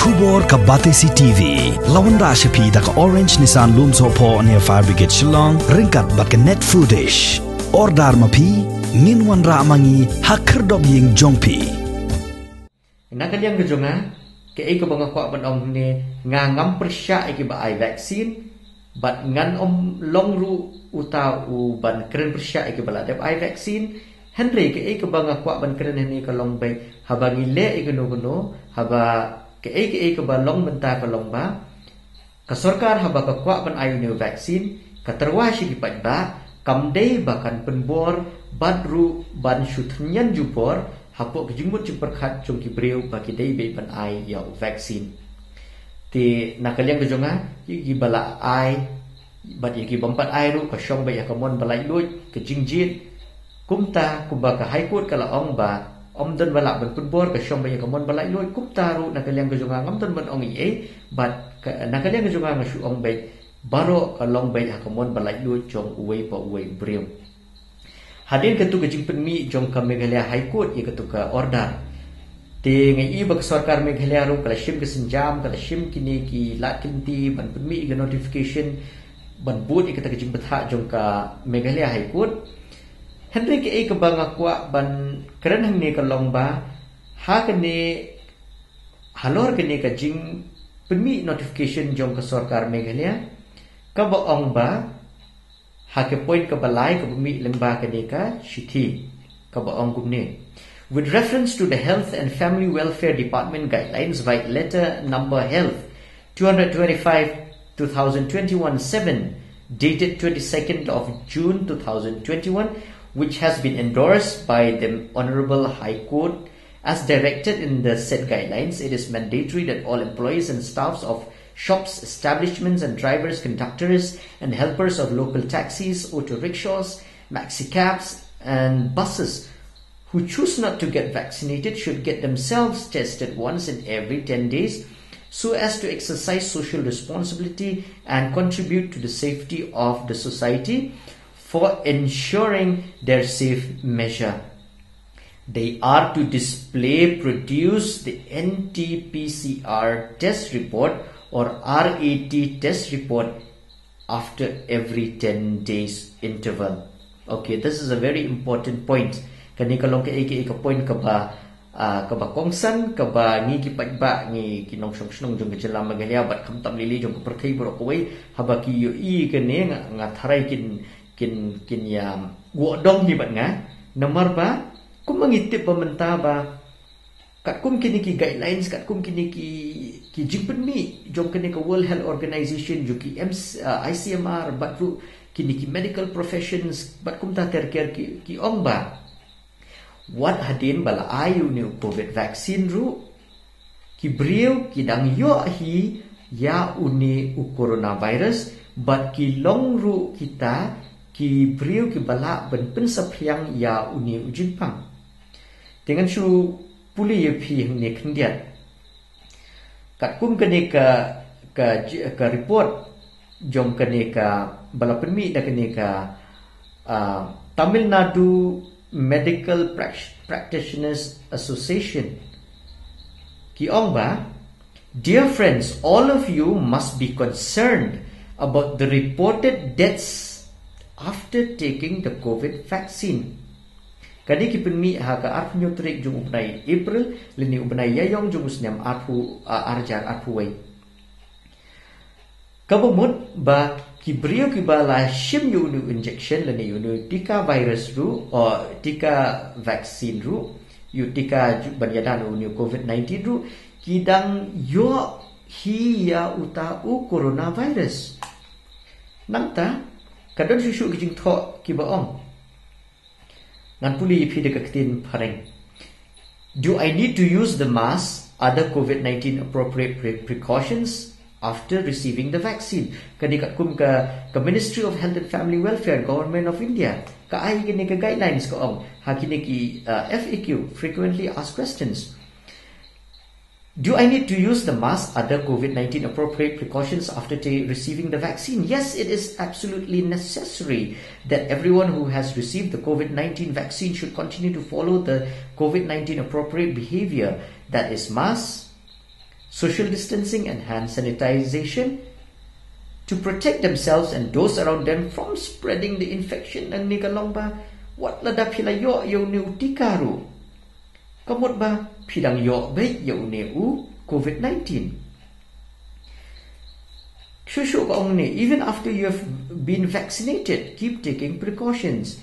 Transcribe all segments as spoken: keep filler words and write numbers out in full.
Khubor ka Batesi T V. La wanrah sha phi da ka Orange Nissan Lumsohphoh near Fire Brigade Shillong, ryngkat bad ka Net Foodish. Order ma phi, ngin wanrah ma ngi ha khyrdop ïing jong phi. Na ka liang ka jong nga, kaei kaba nga kwah ban ong ne, nga ngam pyrshah ïa kiba ai vaccine, bad ngan ym long ruh uta u ban kren pyrshah ïa kiba la dep ai vaccine. Hynrei kaei kaba nga kwah ban kren hangne ka long beit, haba ngi leh ïa kano kano, haba kaei kaei kaba long mynta ka long ba ka sorkar haba ka kwah ban ai une u vaccine, ka tyrwa sha ki paidbah, kam dei ba kan pynbor bad ruh ban shu tynñian jubor hapoh ka jingmut jingpyrkhat jong ki briew ba ki dei beit ban ai ïa u vaccine. Te na ka liang ka jong nga, ïa kiba la ai bad ïa ki bym pat ai ruh, ka shong beit ïa ka mon ba laitluid, ka jingjied. Kumta kumba ka High Court ka la ong ba ym don ba lah ban pynbor, ka shong beit ïa ka mon ba laitluid. Kumta ruh na ka liang ka jong nga ngam don ban ong ei ei, bad ka, na ka liang ka jong nga nga shu ong beit, baroh ka long beit ha ka mon ba laitluid jong uwei pa uwei u briew. Hadien katu ka jingpynmih jong ka Meghalaya High Court ïa katu ka order, te nga i ba ka sorkar Meghalaya ruh ka la shim ka sienjam, ka la shim kine ki lad ki lynti ban pynmih ïa ka notification, ban bud ïa kata ka jingbthah jong ka Meghalaya High Court. Hynrei kaei kaba nga kwah ban kren hangne ka long ba, ha kane, halor kane ka jingpynmih notification jong ka sorkar Meghalaya, kaba ong ba, ha ka point kaba lai kaba mih lyngba kane ka shithi, kaba ong kumne. With reference to the Health and Family Welfare Department guidelines, White Letter number Health two hundred twenty-five two thousand twenty-one seven, dated twenty-second of June two thousand twenty-one, which has been endorsed by the Honorable High Court, as directed in the said guidelines, it is mandatory that all employees and staffs of shops, establishments, and drivers, conductors, and helpers of local taxis, auto rickshaws, maxi cabs, and buses who choose not to get vaccinated should get themselves tested once in every ten days so as to exercise social responsibility and contribute to the safety of the society for ensuring their safe measure. They are to display, produce the N T P C R test report or R A T test report after every ten days interval. Okay, this is a very important point. Kane ka long kaei kaei ka point kaba, ah, kaba kongsan, kaba ngi ki paidbah, ngi ki nongshong shnong jong ka jylla Meghalaya bad khamtam lili jong ka pyrthei baroh kawei, haba ki ïohi kane, nga, nga tharai kin, kin, kin ïa wad dong hi bad nga. Namar ba, kumba ngi tip ba mynta ba, katkum kine ki guidelines, katkum kine ki, ki jingpynmih jong kane ka World Health Organization, jong ki M C, ah, I C M R, bad ruh kine ki medical professions, bad kumta ter ker ki, ki ong ba, wat hadien ba la ai une u COVID vaccine ruh, ki briew ki dang ïoh hi ïa une u coronavirus, bad ki long ruh kita ki briew kiba lah ban pynsaphriang ïa une u jingpang. Te ngan shu pule ïa phi hangne khyndiat. Katkum kane ka, ka, ka report jong kane ka, ba la pynmih da kane ka, ah, Tamil Nadu Medical Prac-, Practitioners Association. Ki ong ba, dear friends, all of you must be concerned about the reported deaths after taking the COVID vaccine. Kane ki pynmih ha ka arphew tarik jong u bnai April, lane u bnai Ïaïong jong u snem arphew, ah, arhajar arphew wei. Kaba mut ba ki briew kiba la shim ïa une u injection lane ïa une u tika virus ruh, o tika vaccine ruh, ïa u tika ju-, ban ïada une u COVID nineteen ruh, ki dang ïoh hi ïa uta u coronavirus. Nangta, ka don shuh shuh ki jingthoh kiba ong. Ngan pule ïa phi da ka ktien phareng. Do I need to use the mask, other COVID nineteen appropriate pre-, precautions after receiving the vaccine? Kane katkum ka, ka Ministry of Health and Family Welfare, Government of India, ka ai kine ka guidelines, ka ong ha kine ki, uh, F A Q, frequently asked questions. Do I need to use the mask, other COVID nineteen appropriate precautions after ta-, receiving the vaccine? Yes, it is absolutely necessary that everyone who has received the COVID nineteen vaccine should continue to follow the COVID nineteen appropriate behavior, that is, mask, social distancing and hand sanitization to protect themselves and those around them from spreading the infection. Nangne ka long ba wat lada phi la ïoh ïa une u tika ruh, ka mut ba phi dang ïoh beit ïa une u COVID nineteen. Shuh shuh ka ong ne, even after you have been vaccinated, keep taking precautions.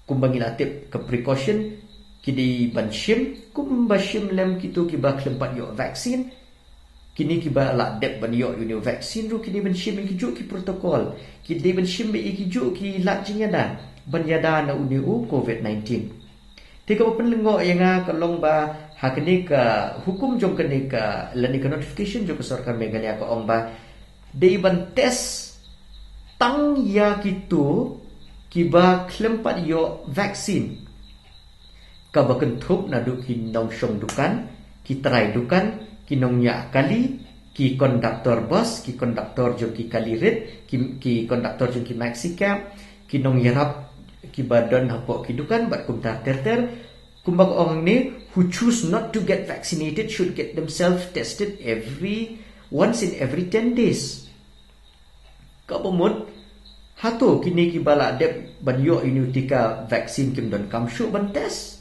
Kumba ngi la tip, ka precaution ki dei ban shim, kumba shim lem kito kiba khlem pat ïoh vaccine. Kine kiba la dep ban ïoh ïa une u vaccine ruh ki dei ban shim ïa kijuh ki protocol, ki dei ban shim ïa kijuh ki lad jingïada ban ïada na une u COVID nineteen. Te kaba pynlyngngoh ïa nga ka long ba ha kane ka hukum jong kane ka, lane ka notification jong ka sorkar Meghalaya ka ong ba dei ban test tang ïa kito kiba khlem pat ïoh vaccine. Kaba kynthup naduh ki nongshong dukan, ki trai dukan, ki nongñiah kali, ki konduktor bus, ki konduktor jong ki kali rit, ki, ki konduktor jong ki maxi cab, ki nongïarap kiba don hapoh ki dukan bad kumta ter ter. Kumba ka ong hangne, who choose not to get vaccinated should get themselves tested every, once in every ten days. Kaba mut, hato kine kiba la dep ban ïoh ïa une u tika vaccine kim donkam shuh ban test?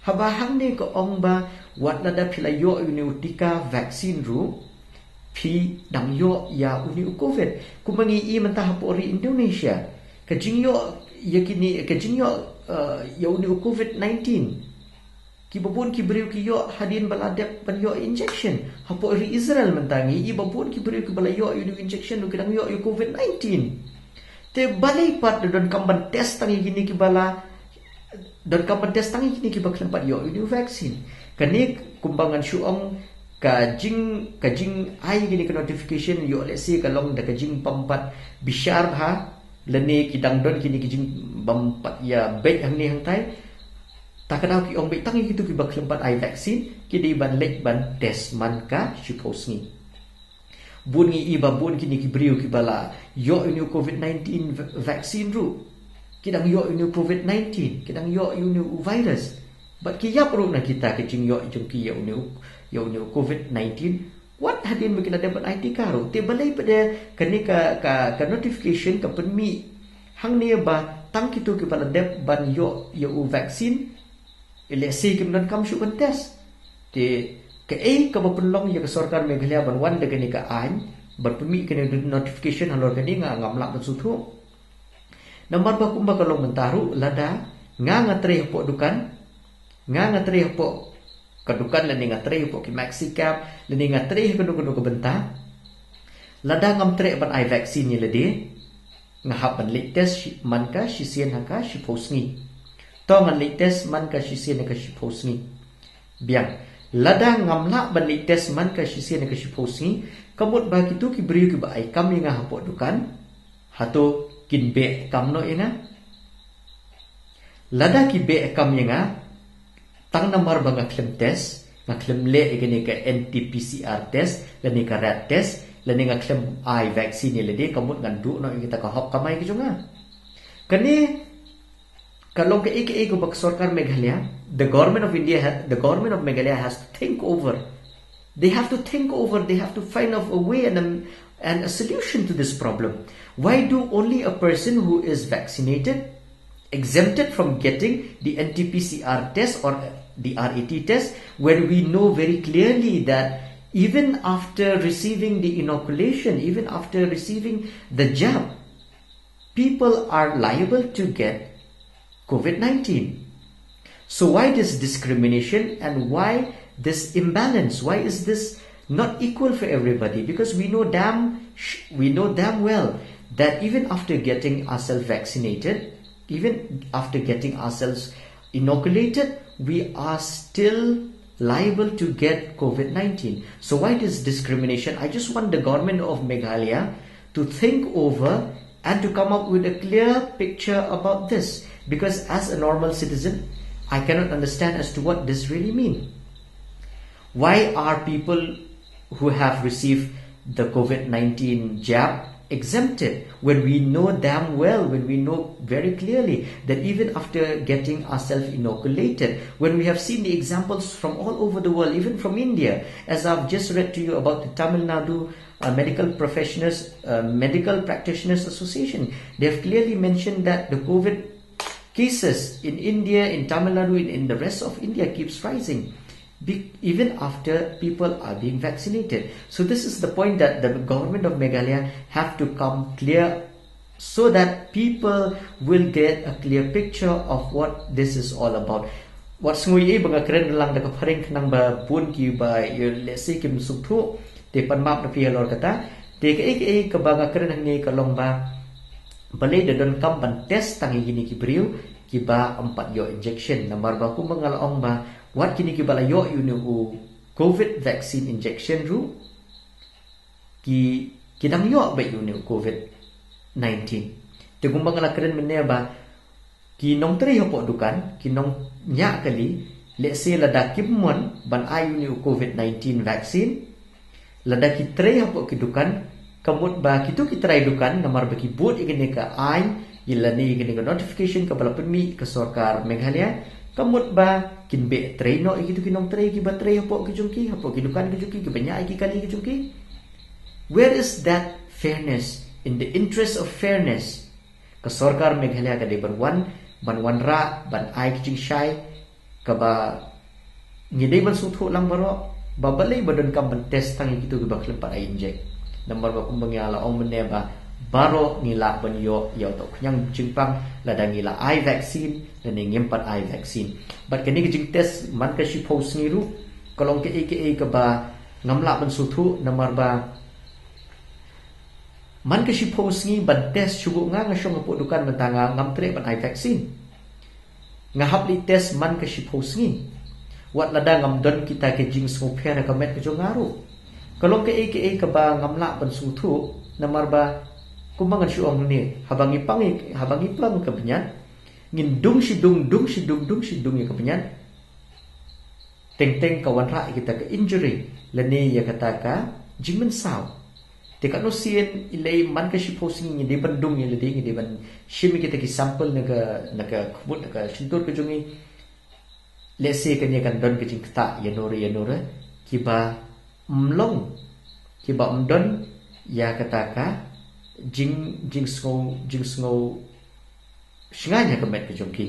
Haba hangne ka ong ba wat lada phi la ïoh ïa une u tika vaccine ruh, phi dang ïoh ïa une u COVID. Kumba ngi i mynta hapoh ri Indonesia, ka jingïoh ïa kine, ka jingïoh, uh, ïa une u COVID nineteen, kiba bun ki briew ki ïoh hadien ba la dep ban ïoh injection. Hapoh ri Israel mynta ngi i ba bun ki briew kiba la ïoh ïa une u injection ruh ki dang ïoh ïa u COVID nineteen. Te balei pat donkam ban test tang ïa kine kiba la, donkam ban test tang ïa kine kiba khlem pat ïoh ïa une u vaccine? Kane kumba ngan shu ong, ka jing, ka jingai kane ka notification ïoh lehse ka long da ka jingbym pat bishar bha, lane ki dang don kine ki jingbym pat ïa beit hangne hangtai. Ta ka daw ki ong beit tang ïa kito kiba khlem pat ai vaccine ki dei ban leit ban test man ka shiphew sngi. Bun ngi i ba bun kine ki briew kiba la ïoh ïa une u COVID nineteen v-, vaccine ruh, ki dang ïoh ïa une u COVID nineteen, ki dang ïoh ïa une u virus. Bad ki ïap ruh na kita ka jingïoh jong ki ïa une u, ïa une u COVID nineteen wat hadien ba ki la dep ban ai tika ruh. Te balei pat de kane ka, ka, ka notification ka pynmih hangne ba tang kito kiba la dep ban ïoh ïa u vaccine, lehse kim donkam shuh ban test? Te kaei kaba pynlong ïa ka sorkar Meghalaya ban wan da kane ka aiñ, ban pynmih kane notification halor kane? Nga ngam lah ban sngewthuh. Namar ba kumba ka long mynta ruh, lada nga nga trei hapoh dukan, nga nga trei hapoh ka dukan, lane nga trei hapoh ki maxi cab, lane nga trei ha kano kano ka bynta, lada ngam treh ban ai vaccine ïa lade, nga hap ban leit test shi-, man ka shisien ha ka shiphew sngi. To ngan leit test man ka shisien ha ka shiphew sngi. Biang, lada ngam lah ban leit test man ka shisien ha ka shiphew sngi, ka mut ba kito ki briew kiba ai kam ïa nga hapoh dukan, hato kin beh kam noh ïa nga? Lada ki beh kam ïa nga, tang namar ba nga khlem test, nga khlem leh ïa kane ka N T P C R test, lane ka rat test, lane nga khlem ai vaccine ïa lade, ka mut ngan duh noh ïa kita ka hok kamai ka jong nga. Kane ka long kaei kaei kaba ka sorkar Meghalaya, the government of India ha-, the government of Meghalaya has to think over. They have to think over, they have to find of a way and a, and a solution to this problem. Why do only a person who is vaccinated exempted from getting the N T P C R test or the R A T test, when we know very clearly that even after receiving the inoculation, even after receiving the jab, people are liable to get COVID nineteen. So why this discrimination and why this imbalance? Why is this not equal for everybody? Because we know damn sh-, we know damn well that even after getting ourselves vaccinated, even after getting ourselves inoculated, we are still liable to get COVID nineteen. So why this discrimination? I just want the government of Meghalaya to think over and to come up with a clear picture about this, because as a normal citizen, I cannot understand as to what this really mean. Why are people who have received the COVID nineteen jab exempted, when we know damn well, when we know very clearly that even after getting ourselves inoculated, when we have seen the examples from all over the world, even from India, as I've just read to you about the Tamil Nadu uh, Medical Professionals, uh, Medical Practitioners Association, they have clearly mentioned that the COVID cases in India, in Tamil Nadu, in, in the rest of India keeps rising. Be, even after people are being vaccinated. So this is the point that the government of Meghalaya have to come clear so that people will get a clear picture of what this is all about. Wat sngew ei ba nga kren lang da ka phareng khnang ba bun ki ba ïa lehse kim sngewthuh, te pan map na phi halor kata. Te kaei kaei kaba nga kren hangne ka long ba balei da donkam ban test tang ïa kine ki briew kiba ym pat ïoh injection. Namar ba kumba nga la ong ba wat kine kiba la ïoh ïa une u COVID vaccine injection ruh ki ki dang ïoh beit ïa une u COVID nineteen. Te kumba nga la kren mynne ba ki nongtrei hapoh dukan, ki nongñiah kali, lehse lada kim mon ban ai ïa une u COVID nineteen vaccine, lada ki trei hapoh ki dukan, ka mut ba kito ki trai dukan, namar ba ki bud ïa kane ka aiñ, ïa lane ïa kane ka notification kaba la pynmih ka sorkar Meghalaya, ka mut ba kin beh trei noh ïa kito ki nongtrei kiba trei hapoh ki jong ki, hapoh ki dukan ki jong ki, kiba ñiah ïa ki kali ki jong ki. Where is that fairness? In the interest of fairness, ka sorkar Meghalaya ka dei ban wan, ban wanrah, ban ai ki jingshai kaba ngi dei ban sngewthuh lang baroh ba balei ba donkam ban test tang ïa kito kiba khlem pat ai injek. Namar ba kumba ngi la ong mynne ba baroh ngi lah ban ïoh ïa uta u khñiang jingpang lada ngi la ai vaccine lane ngim pat ai vaccine. Bad kane ka jingtest man ka shiphew sngi ruh ka long kaei kaei kaba ngam lah ban sngewthuh namar ba man ka shiphew sngi ban test shuh nga nga shong hapoh dukan mynta nga ngam treh ban ai vaccine. Nga hap leit test man ka shiphew sngi. Wat lada ngam don kita ki jingsngewpher ha ka met ka jong nga ruh. Ka long kaei kaei kaba ngam lah ban sngewthuh namar ba kumba ngan shu ong ne haba ngi pang haba ngi pang ka bniat ngin dung shi dung dung shi dung dung shi dung ïa ka bniat. Teng teng ka wanrah ïa kita ka injury lane ïa kata ka jingmynsaw. Te katno sien ilei man ka shiphew sngi ngi dei ban dung ïa lade ngi dei ban shim ïa kita ki sample na ka na ka khmut na ka shyntur ka jong ngi. Lehse kane kan don ka jingktah ïa nore ïa nore kiba ym long kiba ym don ïa kata ka jing jingsngew jingsngew shngaiñ ha ka met ka jong ki.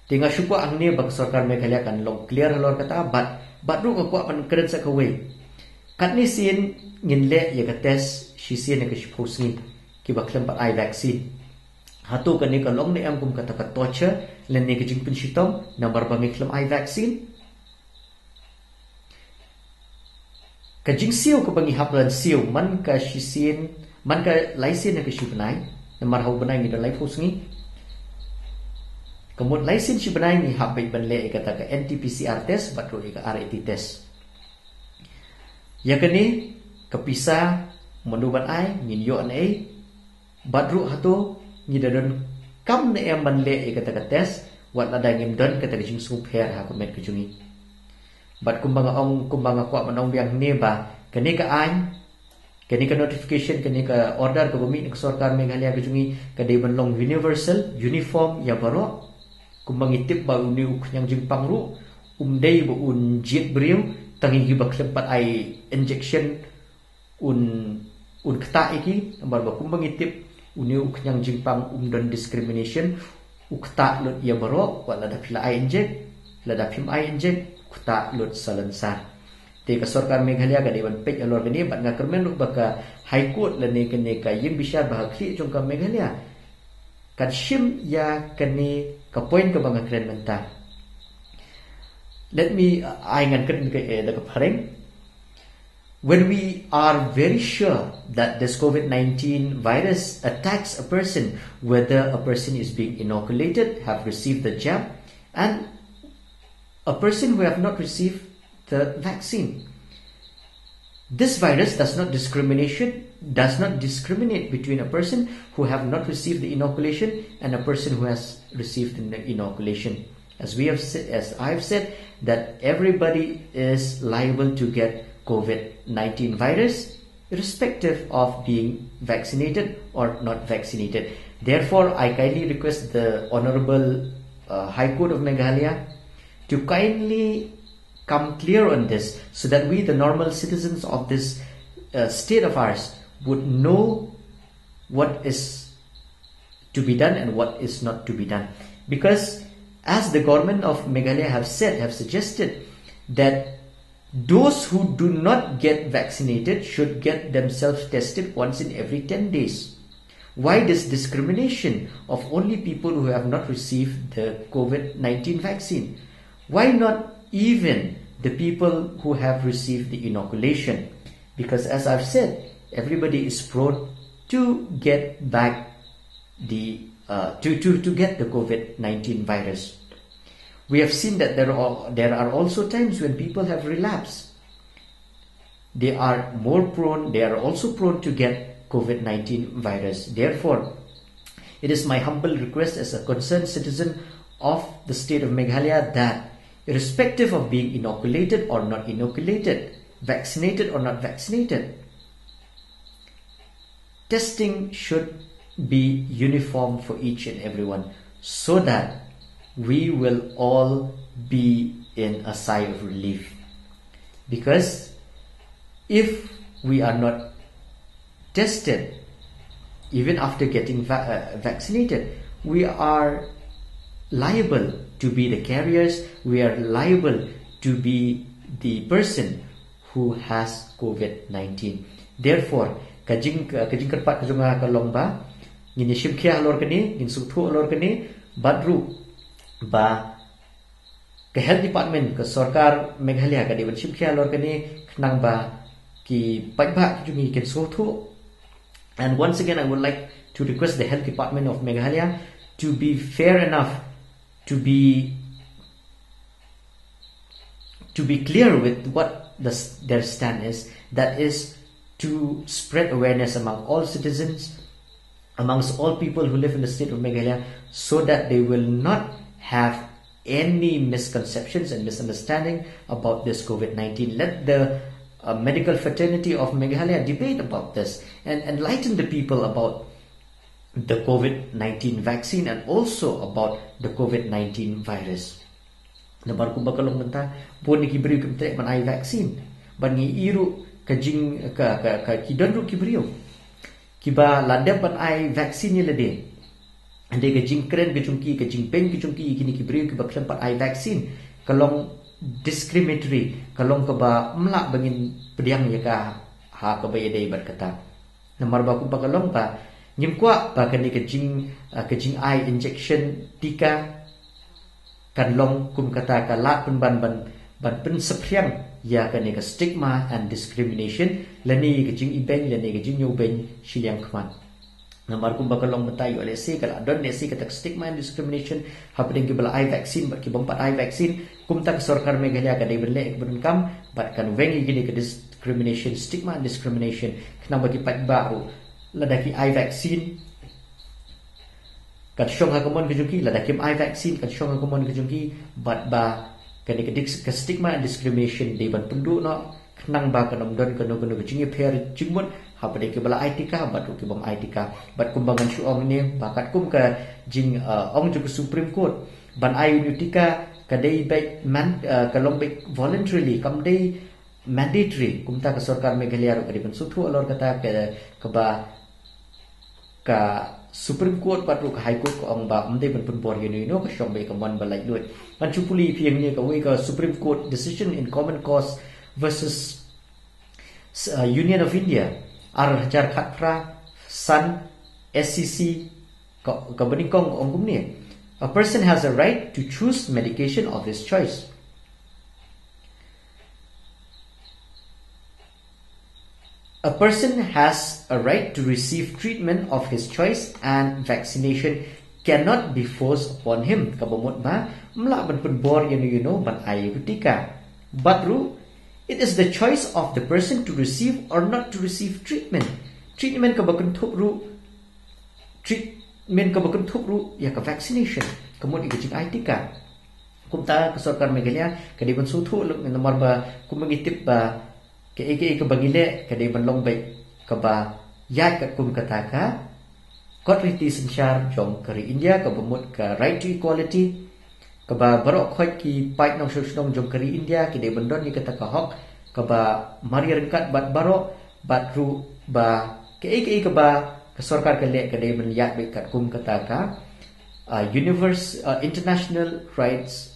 Te nga shu kwah hangne ba ka sorkar Meghalaya kan long clear halor kata bad bad ruh nga kwah ban kren sa kawei. Katne sien ngin leh ïa ka test shisien ha ka shiphew sngi kiba khlem pat ai vaccine. Hato kane ka long ne em kum kata ka torture lane ka jingpynshitom namar ba ngi khlem ai vaccine. Ka jingsiew kaba ngi hap ban siew man ka shisien man ka laisien ha ka shi bnai namar ha u bnai ngi don laiphew sngi. Ka mut laisien shi bnai ngi hap beit ban leh ïa kata ka N T P C R test bad ruh ïa ka R A T test. Ïa kane ka pisa mano ban ai ngin ïoh na ei. Bad ruh hato ngi da donkam ne em ban leh ïa kata ka test wat lada ngim don kata ka jingsngewpher ha ka met ka jong ngi. Bad kumba nga ong kumba nga kwah ban ong biang ne ba kane ka aiñ kane ka notification kane ka order kaba mih na ka sorkar Meghalaya ka jong ngi ka dei ban long universal uniform ïa baroh. Kumba ngi tip ba une u khñiang jingpang ruh um dei ba un jied briew tang ïa kiba khlem pat ai injection un un ktah ïa ki namar ba kumba ngi tip une u khñiang jingpang um don discrimination. U ktah lut ïa baroh wat lada phi la ai injek lada phim ai injek u ktah lut salonsar. Te ka sorkar Meghalaya ka dei ban peit halor kane bad nga kyrmen ruh ba ka High Court lane kane ka ïing bishar ba ha khlieh jong ka Meghalaya kan shim ïa kane ka point kaba nga kren mynta. Let me uh, ai ngan kren ka eh, da ka phareng. When we are very sure that this COVID nineteen virus attacks a person, whether a person is being inoculated, have received the jab, and a person who have not received the vaccine. This virus does not discrimination does not discriminate between a person who have not received the inoculation and a person who has received the inoculation. As we have said, as I've said, that everybody is liable to get COVID nineteen virus. irrespective of being vaccinated or not vaccinated. Therefore, I kindly request the Honorable uh, High Court of Meghalaya to kindly come clear on this so that we, the normal citizens of this uh, state of ours, would know what is to be done and what is not to be done. Because as the government of Meghalaya have said, have suggested that those who do not get vaccinated should get themselves tested once in every ten days. Why this discrimination of only people who have not received the COVID nineteen vaccine? Why not even the people who have received the inoculation? Because as I've said, everybody is prone to get back the uh, to, to, to get the COVID nineteen virus. We have seen that there are, there are also times when people have relapsed. They are more prone, they are also prone to get COVID nineteen virus. Therefore, it is my humble request as a concerned citizen of the state of Meghalaya that, irrespective of being inoculated or not inoculated, vaccinated or not vaccinated, testing should be uniform for each and everyone so that we will all be in a sigh of relief. Because if we are not tested, even after getting va- uh, vaccinated, we are liable to be the carriers, we are liable to be the person who has COVID nineteen. Therefore, ka jing ka jingkyrpad ka jong nga ka long ba ngin ïa shim khia halor kane, ngin sngewthuh halor kane, bad ruh ba ka health department ka sorkar Meghalaya ka dei ban shim khia halor kane khnang ba ki paidbah ki jong ngi kin sngewthuh. And once again, I would like to request the health department of Meghalaya to be fair enough to be to be clear with what the, their stand is, that is to spread awareness among all citizens, amongst all people who live in the state of Meghalaya, so that they will not have any misconceptions and misunderstanding about this COVID nineteen. Let the uh, medical fraternity of Meghalaya debate about this and enlighten the people about the COVID nineteen vaccine and also about the COVID nineteen virus. Namar kumba ka long mynta, bun ki briew kim treh ban ai vaccine. Ban ngi i ruh ka jing ka ka, ka ki don ruh ki briew kiba la dep ban ai vaccine ïa lade. Hynrei ka jingkren ka jong ki, ka jingbeiñ ka jong ki, kine ki briew kiba khlem pat ai vaccine, ka long discriminatory, ka long kaba ym lah ba ngin pdiang ïa ka ha kaba ïadei bad kata. Namar ba kumba ka long ba ngim kwah ba kane ka jing ah, ka jingai injection tika kan long kum kata ka lad pynban ban ban pynsaphriang ïa kane ka stigma and discrimination lane ka jingibeiñ lane ka jingïewbeiñ shiliang khmat. Namar kumba ka long mynta ïoh lehse ka la don lehse kata ka stigma and discrimination hapdeng kiba la ai vaccine bad ki bym pat ai vaccine. Kumta ka sorkar Meghalaya ka dei ban leh kaba donkam bad kan weng ïa kine ka discrimination, stigma and discrimination, khnang ba ki paidbah ruh lada ki ai vaccine kan shong ha ka mon ka jong ki, lada kim ai vaccine kan shong ha ka mon ka jong ki. Bad ba kane ka dik- ka stigma and discrimination dei ban pynduh noh khnang ba kan ym don kano kano ka jingïapher jingmut hapdeng kiba la ai tika bad ruh ki bym ai tika. Bad kumba ngan shu ong ne ba katkum ka jing uh, ong jong ka Supreme Court, ban ai ïa u tika ka dei beit man uh, ka long beit voluntarily, kam dei mandatory. Kumta ka sorkar Meghalaya ruh ka dei ban sngewthuh halor kata ka kaba ka Supreme Court bad ruh ka High Court ka ong ba ym dei ban pynbor ïano ïano, ka shong beit ka mon ba laitluid. Ngan shu pule ïa phi hangne kawei ka Supreme Court decision in Common Cause versus uh, Union of India, ar hajar khatphra, san, S C C, ka ka banyngkong ong kumne: A person has a right to choose medication of his choice. A person has a right to receive treatment of his choice and vaccination cannot be forced upon him. Kaba mut ba ym lah ban pynbor ïano ïano ban ai ïa u tika. Bad ruh, it is the choice of the person to receive or not to receive treatment. Treatment kaba kynthup ruh treatment kaba kynthup ruh ïa ka vaccination, ka mut ïa ka jingai tika. Kumta ka sorkar Meghalaya ka dei ban sngewthuh lem namar ba kumba ngi tip ba kaei kaei kaba ngi leh ka dei ban long beit kaba ïaid katkum kata ka kot riti synshar jong ka ri India kaba mut ka right to equality, kaba baroh khoit ki paid nongshong shnong jong ka ri India ki dei ban don ïa kata ka hok kaba mar ïaryngkat bad baroh, bad ruh ba kaei kaei kaba ka sorkar ka leh ka dei ban ïaid beit katkum kata ka uh, universe uh, international rights.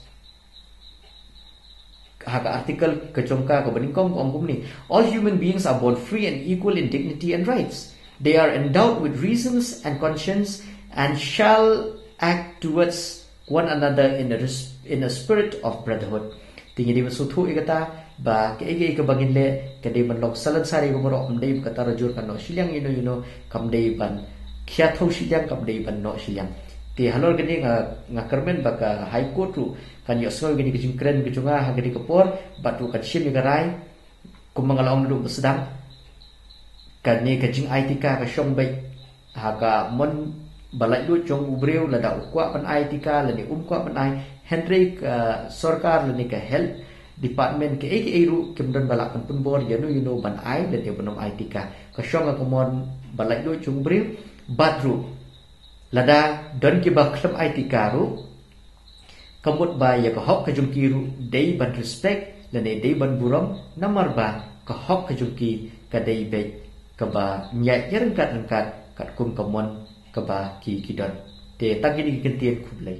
Ha ka article ka jong ka kaba nyngkong ka ong kumne: "All human beings are born free and equal in dignity and rights. They are endowed with reasons and conscience and shall act towards one another in a, res- in a spirit of brotherhood." Te ngi dei ban sngewthuh ïa kata ba kaei kaei kaba ngin leh ka dei ban long salonsar ïa ka baroh, kam dei ba kata rajur kan noh shiliang ïa uno ïa uno, kam dei ban khia thew shiliang, kam dei ban noh shiliang. Te halor kane nga nga kyrmen ba ka High Court ruh kan ïohsngew ïa kane ka jingkren ka jong nga ha kane ka por, bad ruh kan shim ïa ka rai kumba nga la ong naduh ba sdang. Kane ka jingai tika ka shong beit ha ka mon ba laitluid jong u briew, lada u kwah ban ai tika lane um kwah ban ai, hynrei ka sorkar lane ka health department kaei kaei ruh kim don ba lah ban pynbor ïa uno ïa uno ban ai lane ban ym ai tika. Ka shong ha ka mon ba laitluid jong u briew. Bad ruh lada don kiba khlem ai tika ruh, ka mut ba ïa ka hok ka jong ki ruh dei ban respect lane dei ban burom, namar ba ka hok ka jong ki ka dei beit kaba ïaid ïaryngkat ryngkat katkum ka mon kaba ki ki don. Te tang kine ki kyntien, khublei.